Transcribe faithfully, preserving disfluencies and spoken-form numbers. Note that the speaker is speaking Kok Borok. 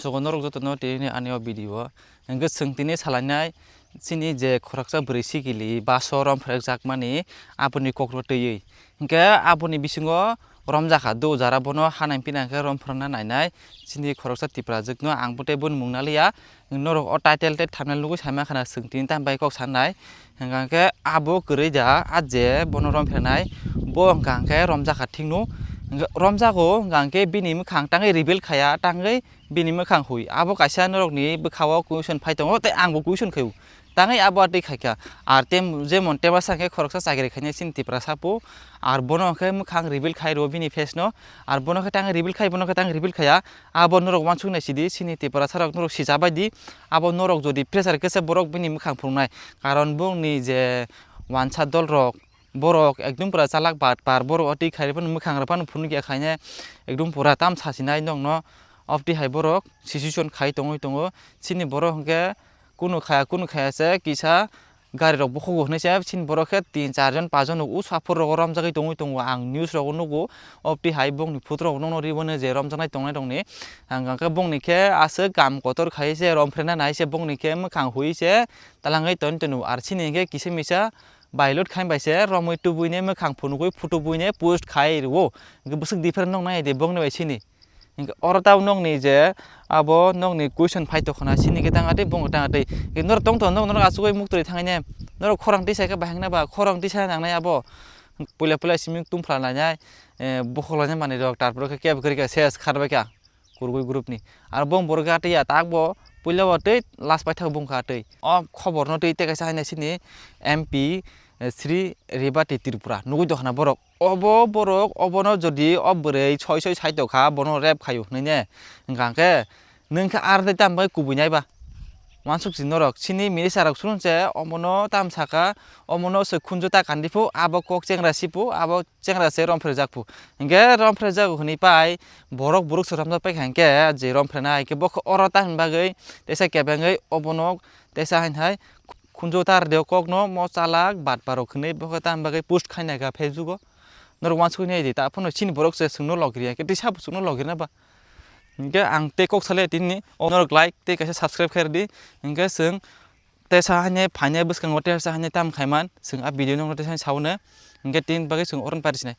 Sogo norok jotono tini ani o video o. Hingke chwng tini salainai chini je khoroksa bwrwi sikili baso romphrekjakmani aboni kokno twiwi. Hingke aboni bisingo romjakha do jara bono hanai pina hingke romphrekna nainai chini khoroksa Tiprajwkno ang bo tei boni mung naliya. Norok o title tei thumbnail nugwi saima khana chwng tini tambai kok sanai. Hingka khe abo kwrwi da, a je bono romphrenai, bo hingka khe romjakha thikno. Hingkhe romjago, hingka khe bini mwkhang tangwi reveal khaya, tangwi bini mwkhang hui. Abo kaisa norokni bwkha-o question phai tongo, tei angbo question khaio. Tangwi abo atwi khaikha. Ar tem-, jemon Tiprasa khe khoroksa chakri khainai chini Tiprasa po. Ar bono khe mwkhang reveal khai rwo bini face no. Ar bono khe tangwi reveal khai, bono khe tangwi reveal khaya. Abo norok uansuk nai sidi, chini Tiprasa rok norok sijabai di. Abo norok jodi pressure khe se borok bini mwkhang phunuknai. Karon bongni je wansa dol rok, borok ekdum pura chalak bat par, borok o twi khai phano mwkhang rok phano phunukya khaine ekdum pura tam sasinai nokno. Obtwi hai borok situation khai tongwi tongo. Chini borok hwnkhe kunu khaya, kunu khaya se kisa gari rok bukhugo hinui se chini borok khe tin char jon pas jon o saphur rogo romjagwi tongwi tongo, ang news rogo nugo. Obtwi hai bongni photo rok nokno ribono je romjaknai tongnai rokni. Hwnkhe bongni khe aswk kam kotor khai se romphrenai nai se bongni khe mwkhang hui se talangwi toni tono, ar chini hwnkhe kisa misa bailot khai bai se romwi tubui ne mwkhang phunugwi photo bui ne post khai rwo. Hwnkhe bwswk different noknai de bongni bai chini. Hingke oro tabuk nokni je abo nokni question phai tongkha na, chini khe tang atwi, bongkhe tang atwi. Hingke norok tong tong, norok, norok asugwi muktwi thangnai ne, norok khorang tisa khe bahai wngna ba, khorang tisa nangnai abo. Puila puila simi tungphla lainai, eh, bokhok lainai manwi rok, tarpore khe kebo kwrwi kha ses kharbai kha kurgwi group ni. Aro bong borok khe atwi ya, tak bo puila bo twi last paithak bongkha atwi. O khobor no twi tei kaisa haino chini M P, eh, Sri Rebati Tripura nugwi tongkha na borok. Obo borok obono jodi o bwrwi soi soi sai tongkha, bono rape khaio hinui ne, hwnkha khe nwng khe ar tei tamo bai kubui nai ba? Uansuk si norok, chini minister rok sunu se omono tam saka, omono se khunju ta kandi phu, abo kok chengra si phu, abo chengra se romphre jak phu. Hingke romphre jak hinui pai borok buruk se romjak pai kha, hingke je romphre nai, hingke bo khe oro ta hin bagwi teisa kebengwi obono teisa hain hai khunju ta rw de kokno mo chalak bat parok hinui bo khe ta hin bagwi post khai nai kha Facebook o. Norok uansuk nai di, ta phano chini borok se chwngno logri ya, khe tei sabo chwngno logri na ba? Hingke ang tei kok salai tini, o norok like tei kaisa subscribe khe rwdi, hingke chwng tei sa haine phaine bwskango tei sa haine tam khaiman, chwng a video nokno tei sa sao ne, hingke tini bagwi chwng oron pari sinai.